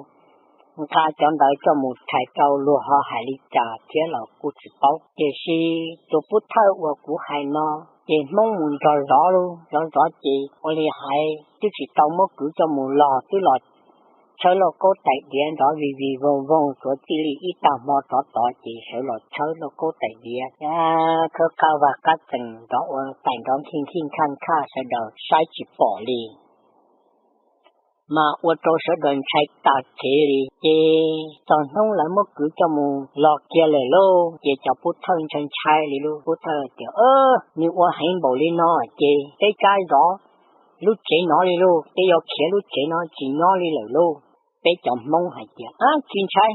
nqa cov ntawd coj mus rhais rau luag ho hais li cas thiab los kuj tsis paub. Tiam sis tus pub thawj uas kuv hais no ces Hmoob mus nrog zov lauj, zov zov ces ua li hais twb tsis tau muab kwv coj mus los twb los tshawb lauj kaub tais diav nrov vij vij voog voog, tsuav txij li ib tag hmo rov tod ces sawv los tshawb lauj kaub tais diav, khawb qab vaj qab tsees nrov ua tais nrov nkij nkij nkhaj nkhaj sawv daws saib tsis pom li. Mas ua rau sawv daws ntshai tas kev li. Ces txog hnub lawv muab kwv coj mus los kiag lawm lauj, ces cov pub thawj ntshai ntshai li lauj. Pub thawj tias, nws ua heev npaum li no ces peb tsab zov lub tsev no li lauj, peb yuav khiav lub tsev no tsis nyob li lawm lauj. Peb cov Hmoob hais tias, tsis ntshai,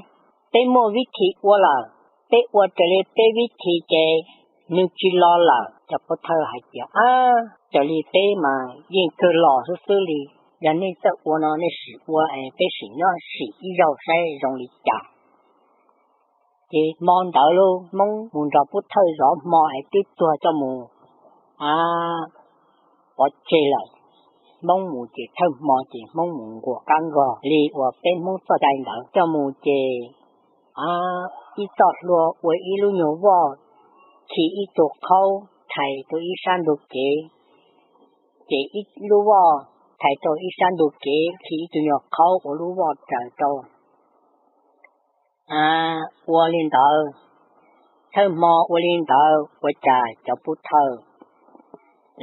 peb muaj vib thi ua lawm, peb ua raws li peb vib thi ces nws tsis los lawm. Cov pub thawj hais tias, raws li peb mas yeej kawg los xwb xwb li, yog nej txawj ua no nej sim ua es peb sim nyob sim ib zaug saib zoo li cas. Ces hmo ntawd lauj, Hmoob mus nrog pub thawj zov hmo es twb tuag coj mus a pov tseg lawm. Hmoob mus ces thawj hmo ces Hmoob mus nquam qab nkog li uas peb Hmoob txoj cai ntawd coj mus ces a ib txoj hlua ua ib lub nyuag voj, khi ib tug qhaub thais rau ib sab ntug kev, ces ib lub voj thais rau ib sab ntug kev, khi ib tug nyuag qhaub ua lub voj raws rau. A, ua li ntawd, thawj hmo ua li ntawd ua cas cov pub thawj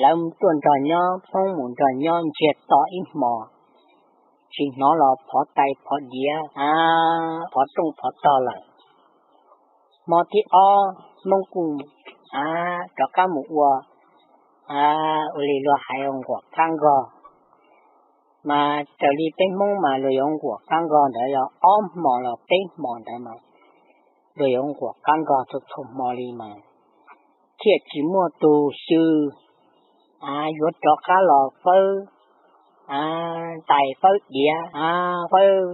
lawv tuaj nrog nyob, Hmoob mus nrog nyob ntsiag to ib hmos, tsis hnov los phov tais phov diav a phov rooj phov tog lawm. Hmo thib ob Hmoob kuj a rov qab mus ua a ua li luag hais nquam qab nkog. Mas raws li peb Hmoob mas luag yuav nquam qab nkog ntawd yog ob hmos los peb hmos ntawd mas luag yuav nquam qab nkog txhua txhua hmo li mas thiaj tsis muaj tus xyw a yuav rov qab los fawb a tais fawb diav a fawb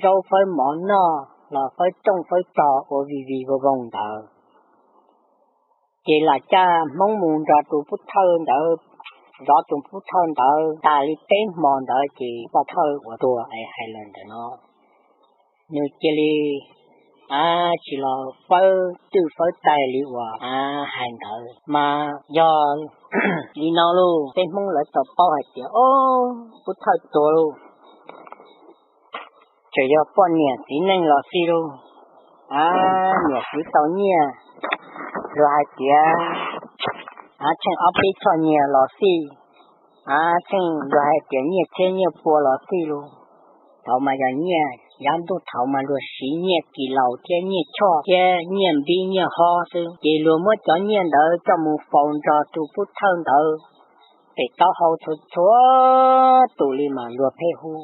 zaub fawb mov noj los fawb rooj fawb tog ua vij vij voog voog ntawd. Ces lam caj Hmoob mus nrog tus pub thawj ntawd, zov tus pub thawj ntawd tas li peb hmo ntawd ces pub thawj uas tuag es hais lawm ntawm no, nws cia li a tsis los fawb twj fawb tais li uas a hais ntawd mas yog li no lauj, peb Hmoob lawv tau paub hais tias o pub thawj tuag lauj, tseem yog poj niam txiv neej los xij lauj. A, niam txiv tau nyiaj, luag hais tias a tsheej ob peb choj nyiaj los xij, a tsheej luag hais tias nyiaj txhiab nyiaj pua los xij lauj. Thaum mas yog nyiaj, yav ntuj thaud mas luag siv nyiaj kis laus thiab nyiaj choj thiab nyiaj npib nyiaj hob xwb, ces luag muab cov nyiaj ntawd coj mus faus nrog tus pub thawj ntawd pem taub hau txhua txhua tus li mas luag pheej hu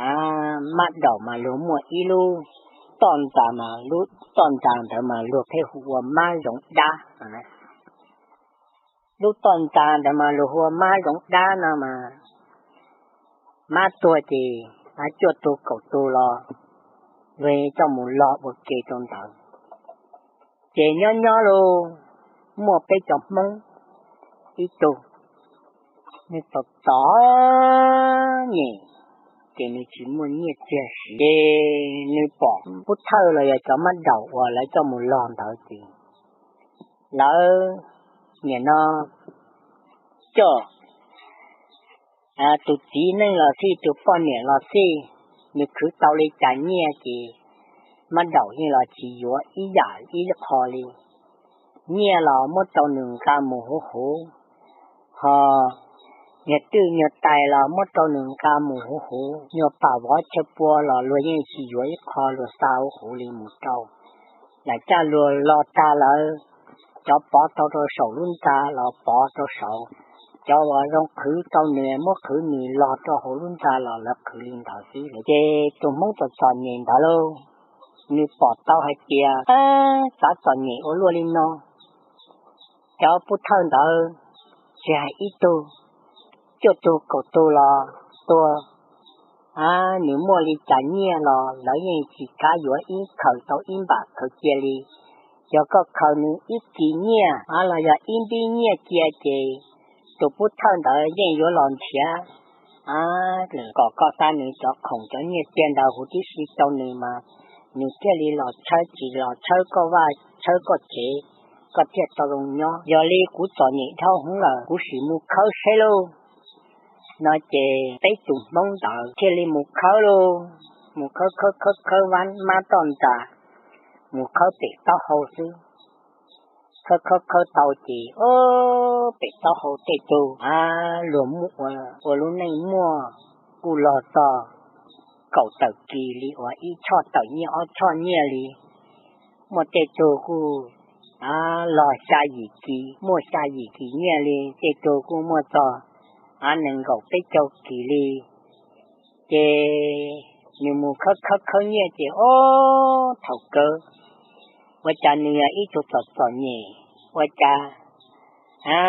a, mab daum mas luag muaj ib lub toj ntxas mas lub toj ntxas ntawd mas luag pheej hu ua mab zoov dab. Lub toj ntxas ntawd mas luag hu ua mab zoov dab no mas mab tuag ces a cuaj tus kaum tus los luag coj mus log ua ke rau ntawd. Ces nyob nyob lauj, muaj peb cov Hmoob ib tug, nws txom txom nyem, ces nws tsis muaj nyiaj txiag siv, ces nws pom pub thawj los yog cov mab daum uas lawv coj mus log ntawd ces lawv nim no coj tus txiv neej los xij, tus poj niam los xij, nws khwv tau li cas nyiaj ces mab daum yeej los tsis yuav ib yam ib qho li. Nyiaj los muab rau nws nqa mus huv huv, ho nyuag twj nyuag tais los muab rau nws nqa mus huv huv, nyuag pam vov chaw pua los luag yeej tsis yuav ib qho, luag xa huv huv li mus rau. Lam caj luag los tag lawm, cov pov tau rau saum lub ntxa los pov rau saud, cov uas zoo qhwv rau nws muab qhwv nws los rau hauv lub ntxa los lawv qhwv li ntawd xwb. Ces tus Hmoob txom txom nyem ntawd lauj, nws pom tau hais tias, ab, txav txom nyem ua luaj li no. Cov pov thawj ntawd tsis hais ib tug, cuaj tug kaum tug los tuag, ab, nws muaj li cas nyiaj los lawv yeej tsis kav yuav ib khaws tau ib npam khaws cia li. Yog koj khaws nws ib kis nyiaj los yog ib npib nyiaj cia ces tus pov thawj ntawd yeej yuav los nrhiav, ab, kom koj xa nws cov khoom cov nyiaj txiag ntawd huv tib si rau nws mas nws thiaj li los tshawb, tsis los tshawb koj vaj tshawb koj tsev, koj thiaj tau zoo nyob. Yog li kuv txom nyem dhau hwv lawm, kuv sim mus khawb saib lauj. No ces peb tus Hmoob ntawd thiaj li mus khawb lauj, mus khawb khawb khawb khawb mab toj ntxas, mus khawb pem taub hau xwb. Khawb khawb khawb tau ces, o, pem taub hau tej tug, a, luag muaj ua, ua lub neej muaj kuj log txog kaum tawm kis li uas ib choj tawm nyiaj ob choj nyiaj li. Muaj tej tug kuj, a, log xya yim kis, muaj xya yim kis nyiaj li, tej tug kuj muaj txog, a, nees nkaum peb caug kis li. Ces nws mus khawb khawb khawb nyiaj ces, o, thaum kawg ua cas nws yog ib tug txom txom nyem, ua cas, a,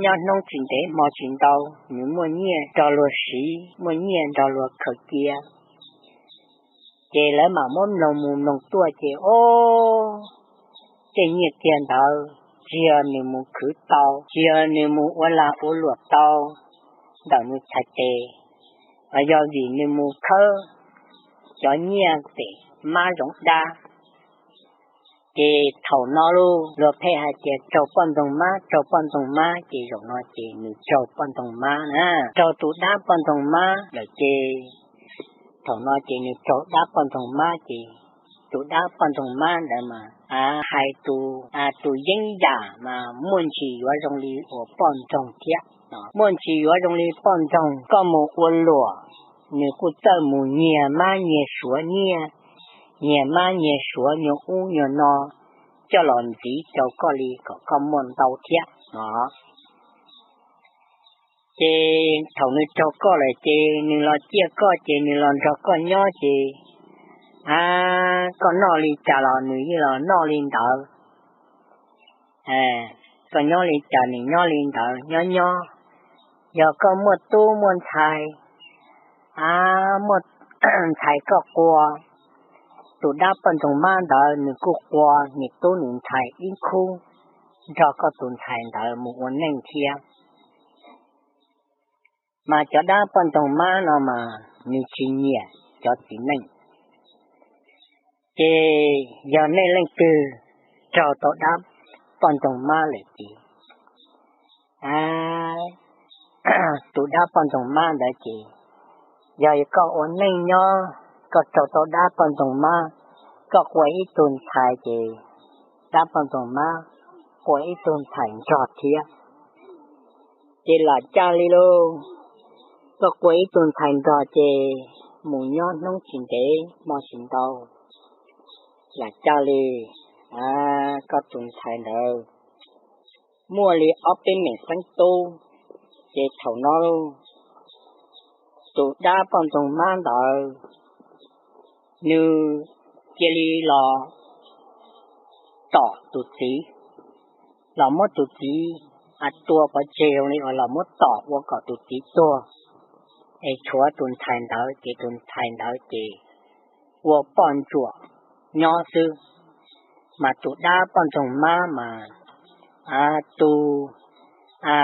nyob hnub tsis ntev hmo tsis ntau, nws muaj nyiaj nrog luag siv, muaj nyiaj nrog luag khaws cia. Ces lawv mam muab mloog mus mloog tuaj ces, o, tej nyiaj txiag ntawd tsis yog nws mus khwv tau, tsis yog nws mus ua lag ua luam tau ntawm nws txhais tes, yog vim nws mus khawb cov nyiaj pem mab zoov dab. Ces thaum no lauj, luag pheej hais tias raug poj ntxoog mab, raug poj ntxoog mab, ces zaum no ces nws raug poj ntxoog mab na, raug tus dab poj ntxoog mab lawm ces thaum no ces nws raug dab poj ntxoog mab ces tus dab poj ntxoog mab ntawd mas, a, hais tus, a, tus yeeb yam mas muaj ntsis yuav zoo li uas poj ntxoog thiab. Muaj ntsis yuav zoo li poj ntxoog, koj mus ua luam, nws kuj txawj mus nyiag mab nyiag suav nyiaj, nyiag mab nyiag suav nyuag ub nyuag no coj los ntxiv rau koj li kom koj muaj ntau thiab no. Ces thaum nws raug koj lawm ces nws los ciaj koj ces nws los nrog koj nyob ces, a, koj noj li cas los nws yeej los noj li ntawd. Koj nyob li cas nws nyob li ntawd, nyob nyob, yog koj muaj tub muaj ntxhais, a, muaj ntxhais koj qua, tus dab poj ntxoog mab ntawd nws kuj qua nws tub nws ntxhais ib khub nrog koj tus ntxhais ntawd mus ua neej thiab. Mas cov dab poj ntxoog mab no mas nws tsis nyiam cov txiv neej. Ces yog nej leej twg raug tau dab poj ntxoog mab lawm ces, a, tus dab poj ntxoog mab ntawd ces, yog koj ua neej nyob koj raug tau dab poj ntxoog mab, koj qua ib tug ntxhais ces dab poj ntxoog mab qua ib tug ntxhais nrog thiab. Ces lam caj li lauj, koj qua ib tug ntxhais nrog ces mus nyob hnub tsis ntev hmo tsis ntau, lam caj li, a, koj tus ntxhais ntawd muaj li ob peb meem xeeb tub. Ces thaum no tus dab poj ntxoog mab ntawd nws cia li los tom tus txiv, los muab tus txiv, a, tua pov tseg zoo li uas los muab tom ua kom tus txiv tuag, es tshuav tus ntxhais ntawd ces tus ntxhais ntawd ces ua poj ntsuam nyob xwb. Mas tus dab poj ntxoog mab mas, a, tus, a,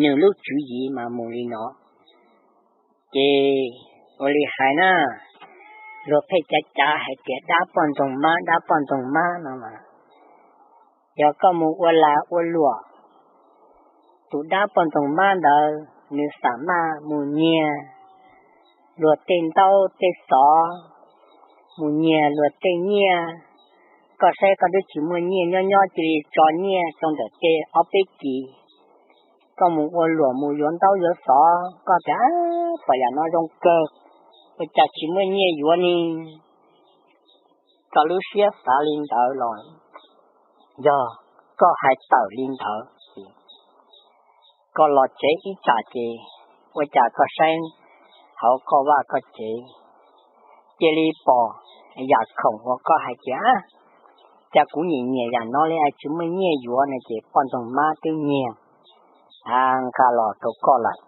nws lub tswv yim mas mus li no. Ces ua li hais na, luag pheej cav cav hais tias dab poj ntxoog mab, dab poj ntxoog mab no mas, Yog koj mus ua lag ua luam, tus dab poj ntxoog mab ntawd nws xam maj mus nyiag luag tej ntaub tej xov, mus nyiag luag tej nyiaj. Koj saib koj twb tsis muaj nyiaj, nyob nyob cia li tso nyiaj rau ntawm tej ob peb kis. Koj mus ua luam mus yuav ntaub yuav xov, koj tias, Pom yam no zoo kawg, ua cas tsis muaj nyiaj yuav ne? Koj lub siab xav li ntawd los yog koj hais tawm li ntawd, koj los tsev ib tsam ces ua cas koj saib hauv koj vaj koj tsev cia li pom yam khoom uas koj hais tias, Cas kuv nyiam nyiam yam no li es tsis muaj nyiaj yuav no, ces poj ntxoog mab twb nyiag nqa los rau koj lawm.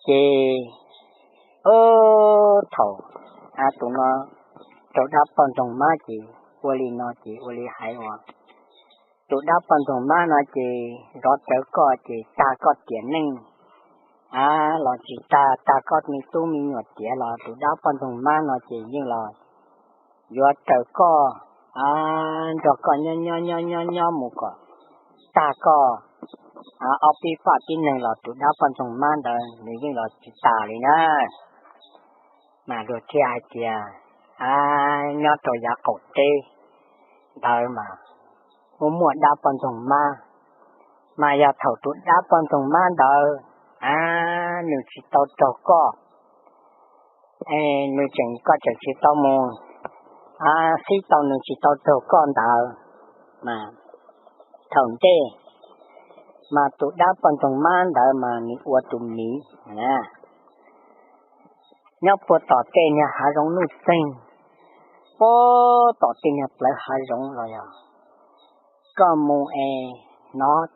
Ces thaum tus no raug dab poj ntxoog mab ces ua li no ces ua li hais uas tus dab poj ntxoog mab no ces zov rawv koj ces tag koj tiam neej los tsis tag, tag koj me tub me nyuam tiav los tus dab poj ntxoog mab no ces yeej los yuav raws koj, nrog koj nyob nyob nyob nyob nyob mus kom tag koj ob peb faj tib neeg los tus dab poj ntxoog mab ntawd nws yeej los tsis tas li na. Mas luag thiaj hais tias nyob rau yav qaum teb ntawd mas muaj muaj dab poj ntxoog mab, mas yog thaum tus dab poj ntxoog mab ntawd nws tsis tau raug koj, nws tseem, koj tseem tsis tau mus xib tau, nws tsis tau raug koj ntawd, thaum ntej mas tus dab poj ntxoog mab ntawd mas nws ua tus miv nyob puag tom tej niag hav zoov nuj txeeg, puag tom tej niag plawv hav zoov los yog koj mus es hnov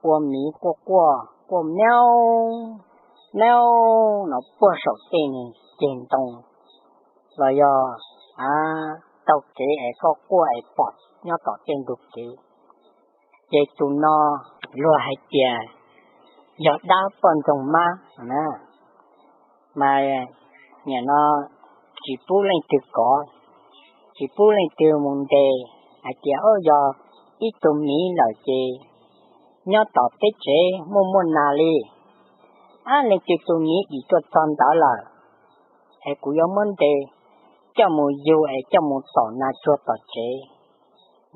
ua miv quaj quaj quaj miauj miauj no puag saum tej niag ceg ntoo, los yog taug kev es koj quaj es pom nyob tom tej ntug kev, ces tus no luag hais tias yog dab poj ntxoog mab na. Mas nim no tsis pub leej twg kov, tsis pub leej twg mus ntes hais tias, Yog ib tug miv lawm ces nyob tom peb tsev muaj muaj nas li, ab leej twg tus miv dim tuaj txog ntawd lawm es kuv yuav muab ntes coj mus yug es coj mus tom nas tsuag tom tsev.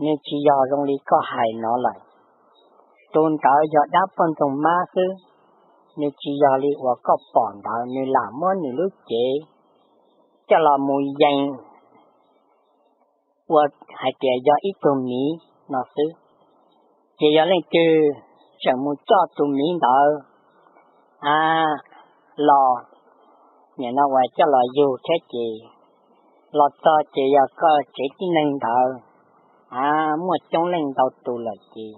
Nws tsis yog zoo li koj hais no lawm. Tus ntawd yog dab poj ntxoog mab xwb, nws tsis yog li uas koj pom ntawd, nws lam muab nws lub cev coj los mus yees ua hais tias yog ib tug miv no xwb. Ces yog leej twg tseem mus coj tus miv ntawd los, nim no uas coj los yug thiab ces los txog ces yog koj tsev tib neeg ntawd muaj coob leej ntau tus lawm ces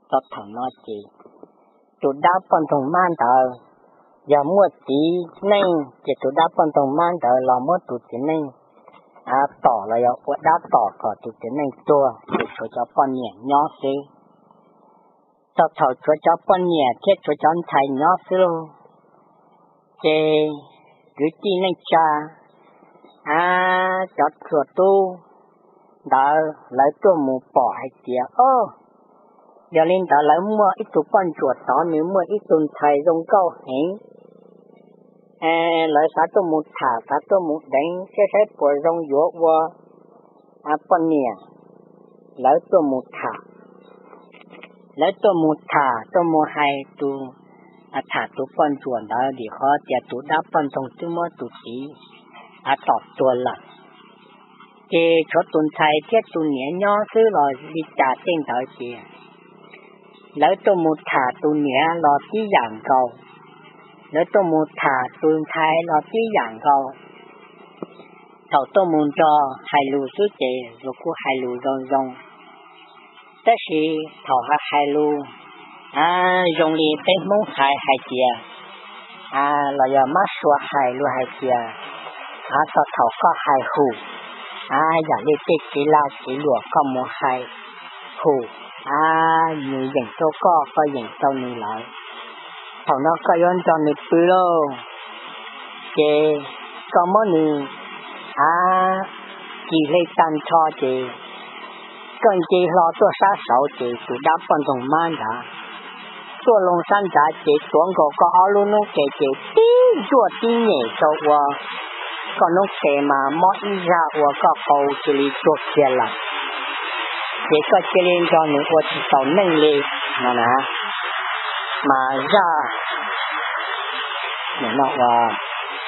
txog thaum no ces tus dab poj ntxoog mab ntawd yog muaj txiv neej ces tus dab poj ntxoog mab ntawd los muab tus txiv neej tom los yog ua dab tom kom tus txiv neej tuag, ces tshuav cov poj niam nyob xwb. Txog thaum tshuav cov poj niam thiab tshuav cov ntxhais nyob xwb lauj, ces kwv tij neej tsa, a, cov txhua tub ntawd lawv tuaj mus pom hais tias, o, yog li ntawd lawv muaj ib tug poj ntsuam tod, nws muaj ib tug ntxhais zoo nkauj heev. Lawv xav tuaj mus tham, xav tuaj mus deev thiab saib puas zoo yuav ua poj niam. Lawv tuaj mus tham, lawv tuaj mus tham, tuaj mus hais tus, tham tus poj ntsuam ntawd vim qhov tias tus dab poj ntxoog twb muab tus txiv tom tuag lawm. Ces tshuav tus ntxhais thiab tus niam nyob xwb los li cas tej ntawd ces lawv tuaj mus tham tus niam los tib yam nkaus, lawv tuaj mus tham tus ntxhais los tib yam nkaus. Thaum tuaj mus nrog hais lus xwb ces luag kuj hais lus zoo zoo, tab sis thaum hais hais lus zoo li peb Hmoob hais hais tias, los yog mab sua hais lus hais tias, txog thaum koj hais hum, yam li tej kev lag kev luam koj mus hais hum, nws yeem rau koj, koj yeem rau nws lawm, thaum no koj yuav nrog nws pw lauj, ces koj muab nws kis hle tag nrho ces Koj nce hlo tuaj sab saud ces tus dab poj ntxoog mab ntawd tuaj loo sab nrad ces tuav nkaus koj ob lub noob qes ces tib ntsuaj tib nyem rau ua koj noob qes mas mob ib zaj ua koj qau cia li tuag kiag lawm. Ces koj cia li nrog nws ua tsis taus neej li no na. Mas zaj nim no ua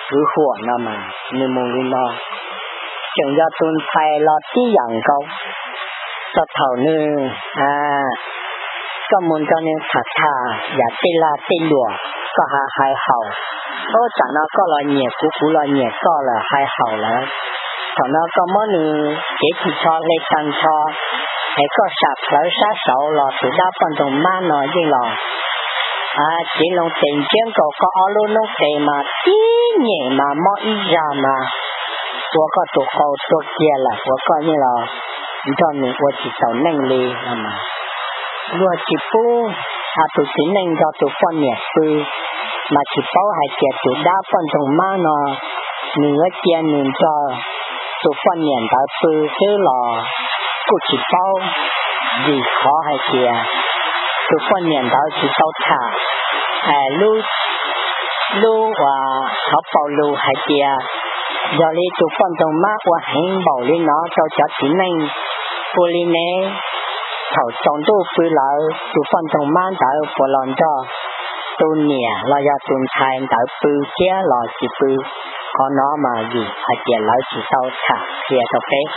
kwv huam no mas nws mus li no, tseem yog tus ntxhais los tib yam nkaus. Txog thaum nws, koj mus nrog nws tham tham yam tej lag tej luam, koj ha hais haum, ub, tsam no koj los nyiam kuv, kuv los nyiam koj lawm, hais haum lawm. Thaum no koj muab nws cev ris tsho hle tag nrho, es koj sam plawv sab saud los tus dab poj ntxoog mab no yeej los cev loo tes ntsiab nkaus koj ob lub noob qes mas tib nyem mas mob ib zaj mas ua koj tus qau tuag kiag lawm, ua koj yeej los nrog nws ua tsis taus neej li no. Luag tsis pub tus txiv neej nrog tus poj niam pw, mas tsis paub hais tias tus dab poj ntxoog mab no nws yuav cia nws nrog tus poj niam ntawd pw xwb los kuj tsis paub, vim qhov hais tias tus poj niam ntawd tsis tau tham lub, lub uas qhov paus lus hais tias yog li tus poj ntxoog mab ua heev npaum li no rau cov txiv neej, ua li ne, thaum tsaus ntuj pw lawm tus poj ntxoog mab ntawd puas los nrog tus niam los yog tus ntxhais ntawd pw thiab los tsis pw? Qhov no mas vim hais tias lawv tsis tau tham qhia rau peb,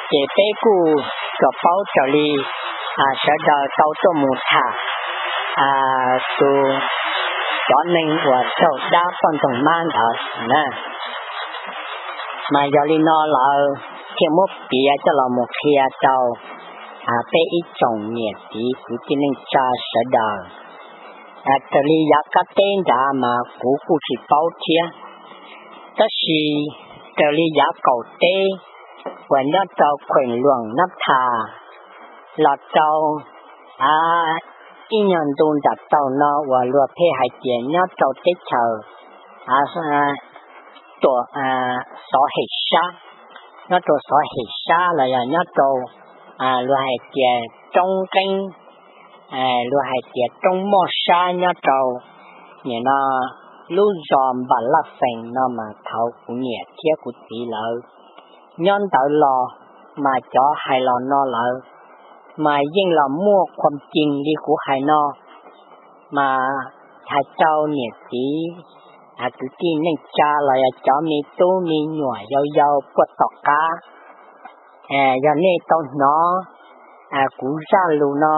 ces peb kuj tsuas paub raws li sawv daws tau tuaj mus tham tus, cov neeg uas raug dab poj ntxoog mab ntawd na. Mas yog li no lawv thiaj muab piav coj los mus qhia rau peb ib tsoom niam txiv kwv tij neej tsa sawv daws. Raws li yav qab teb nrad mas kuv kuj tsis paub thiab, tab sis raws li yav qaum teb uas nyob rau khueem luam nab thas los rau ib nyuag ntu nram taug no uas luag pheej hais tias nyob rau teb chaws Tuam, Xov Hem Sab, nyob rau Xov Hem Sab los yog nyob rau luag hais tias Roob Nqeeb, luag hais tias Roob Moj Sab nyob rau nim no lub zos Npas Laj Fees no mas thaum kuv niam thiab kuv txiv lawv nyob ntawd los, mas cov hais los no lawm, mas yeej los muaj qhuam cees li kuv hais no, mas hais rau niam txiv, kwv tij neej tsa los yog cov me tub me nyuam yau yau puag tom qab, yog nej tau hnov kuv zaj lus no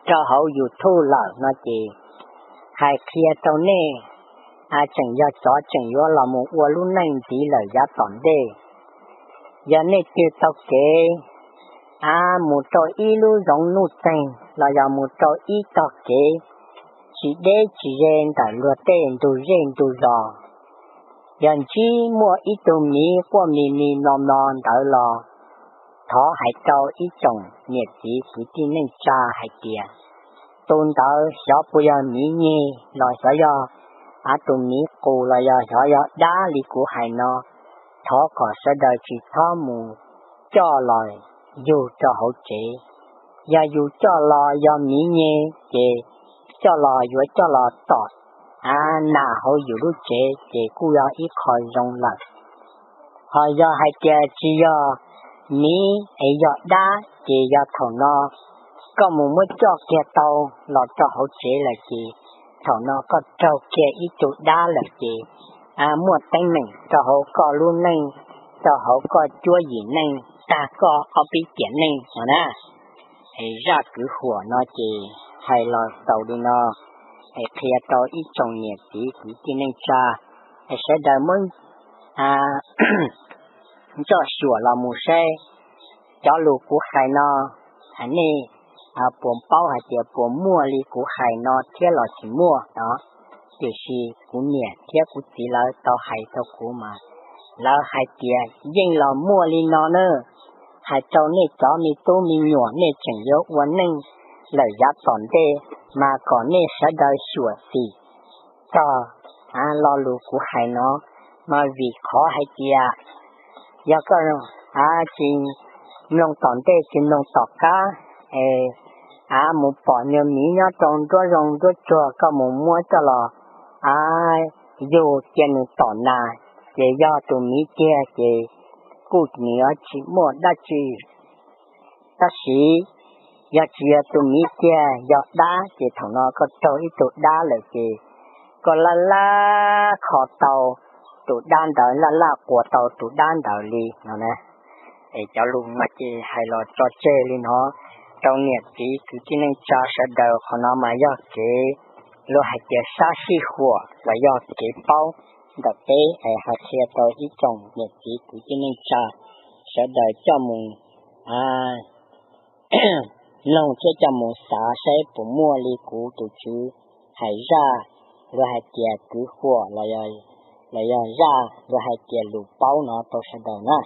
rau hauv YouTube lawm no ces hais qhia rau nej, tseem yog cov tseem yuav los mus ua lub neej ntxiv lawm yav tom ntej. Yog nej twg taug kev mus rau ib lub zoov nuj txeeg los yog mus rau ib tog kev tsis deb tsis ze ntawm luag tej ntug zej ntug zos, yog ntsib muaj ib tug miv quaj mis mis mlos mlos ntawd los, thov hais rau ib tsoom niam txiv kwv tij neej tsa hais tias, tus ntawd xyov puas yog miv nyeg los xyov yog tus miv qus los yog xyov yog dab li kuv hais no, thov kom sawv daws tsis txhob mus coj los yug rau hauv tsev. Yog yus coj los yog miv nyeg ces coj los yuav coj los tom nas hauv yus lub tsev ces kuj yog ib qho zoo lawm. Ho yog hais tias tsis yog miv es yog dab ces yog thaum no koj mus muab coj kiag tau los rau hauv tsev lawm ces thaum no koj raug kiag ib tug dab lawm ces muaj teeb meem rau hauv koj lub neej, rau hauv koj cuab yim neej, tag koj ob peb tiam neej no na. Es zaj kwv huam no ces hais los xaus li no, es qhia rau ib tsoom niam txiv kwv tij neej tsa, es sawv daws muab nco xyuas los mus saib cov lus kuv hais no, nej puas paub hais tias puas muaj li kuv hais no thiab los tsis muaj no. Tiam sis kuv niam thiab kuv txiv lawv tau hais rau kuv mas lawv hais tias yeej los muaj li no na. Hais rau nej cov me tub me nyuam nej tseem yuav ua neej lawm yav tom ntej mas kom nej sawv daws xyuam xim txog lo lus kuv hais no, mas vim qhov hais tias yog koj tsis mloog tom ntej tsis mloog tom qab, es a mus pom nyuag miv nyob rau nruab zoov nruab tsuag koj mus muab coj los a yug cia nws tom nas, ces yog tus miv tiag ces kuj nws yuav tsis muaj dab tsi. Tab sis yog tsis yog tus miv tiag yog dab ces thaum no koj raug ib tug dab lawm ces koj laj laj kho tau tus dab ntawd, laj laj quas tau tus dab ntawd li no. Es cov lus mas ces hais los tso tseg li no rau niam txiv kwv tij neej tsa sawv daws. Qhov no mas yog kev luag hais tias sab sij huam los yog kev paub ntawm peb es hais qhia rau ib tsoom niam txiv kwv tij neej tsa sawv daws coj mus mloog thiab coj mus xav saib puas muaj li kuv tus tswv hais zaj luag hais tias kwv huam los yog zaj luag hais tias lus paub no rau sawv daws na.